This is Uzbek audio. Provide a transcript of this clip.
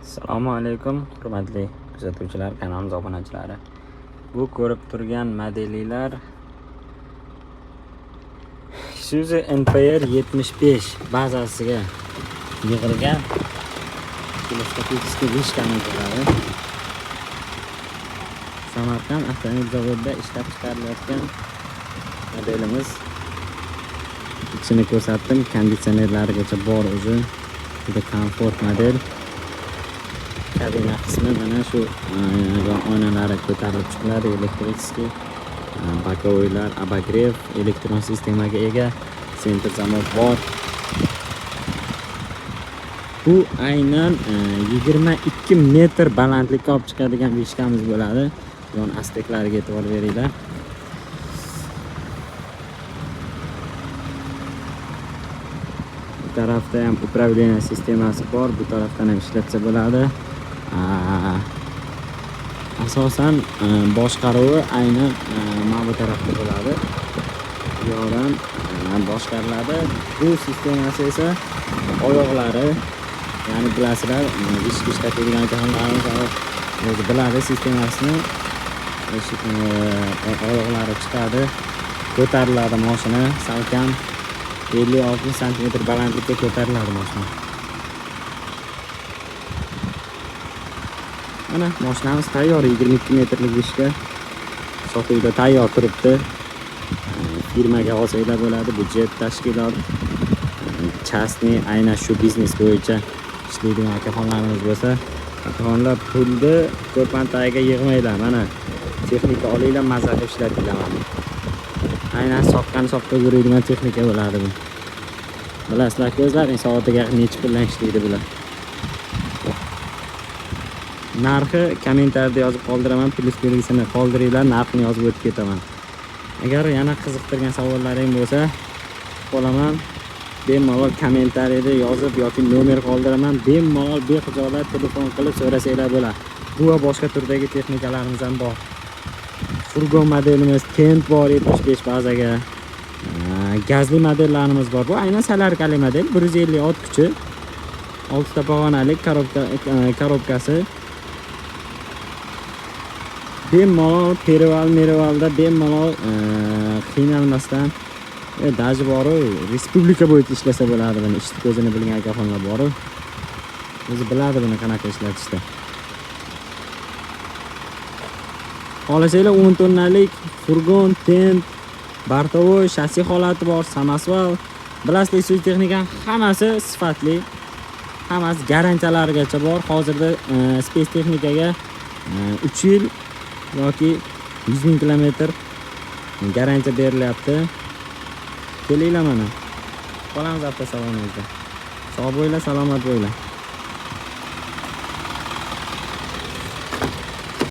Assalomu alaykum hurmatli kuzatuvchilar, kanalimiz obunachilari. Bu ko'rib turgan modellar Isuzu NPR 75 bazasiga yig'ilgan teleskopический vishkamiz bo'ladi. Samarqand avtomobil zavodida ishlab chiqarilayotgan modelimiz. Ichini ko'rsatdim, konditsionerlarigacha bor o'zi. Juda komfort model. Kabina qismi mana shu oynalari ko'tarilib chiqiladi, elektrический, боковойlar, обогрев, elektron sistemaga ega, sentr zamok bor. Bu aynan 22 metr balandlikka olib chiqadigan vishkamiz bo'ladi. Yon aspektlariga e'tibor beringlar. Bu tarafda ham управление sistemasi bor, bu tarafdan ham ishlatsa bo'ladi. Asosan boshqaruvi aynan mana bu tarafda bo'ladi. Bu yoqdan boshqariladi. Bu sistemasi esa oyoqlari, ya'ni bilasizlar, vishka ishlatadigan akaxonlarimiz o'zi biladi sistemasini. Oyoqlari chiqadi, ko'tariladi mashina, salkam 50-60 santimetr balandlikka ko'tariladi mashina. Mana mashinamiz tayyor, 22 metrlik vishka sotuvda tayyor turibdi. Firmaga olsanglar bo'ladi, byudjet tashkilot, частный, aynan shu biznes bo'yicha ishlaydigan akaxonlarimiz bo'lsa, akaxonlar pulni ko'rpani tagiga yig'manglar, mana texnika olinglar, maza qilib ishlatinglar mana. Aynan soqqani soqqa yuradigan texnika bo'ladi bu. Bilasizlar, o'zlaring soatiga necha puldan ishlaydi bular. Narxi kommentariyada yozib qoldiraman, plyus belgisini qoldiringlar, narxini yozib o'tib ketaman. Agar yana qiziqtirgan savollaring bo'lsa, qolaman. Bemalol kommentariyada yozib yoki nomer qoldiraman. Bemalol bexijolat telefon qilib so'rasanglar bo'ladi. Bu va boshqa turdagi texnikalarimiz ham bor. Furgon modelimiz, Tent bor 75 bazaga. Gazli modellarimiz bor. Bu aynan solarkali model, 150 ot kuchi, 6 ta pog'onalik korobkasi. Bemalol perival merivalda bemalol qiynalmasdan, daji boru respublika bo'yicha ishlasa bo'ladi buni. Ishni ko'zini bilgan akaxonlar boru. O'zi biladi buni qanaqa ishlatishni. Xohlasanglar 10 tonnalik furgon, tent, bortovoy, shassi holati bor, samosval. Bilasizlar, Isuzu texnikani hammasi sifatli. Hammasi garantiyalarigacha bor. Hozirda Space texnikaga 3 yil yoki 100 ming kilometr garantiya berilyapti. Kelinglar mana. Qolamiz avtosalonimizda. Sog' bo'linglar, salomat bo'linglar.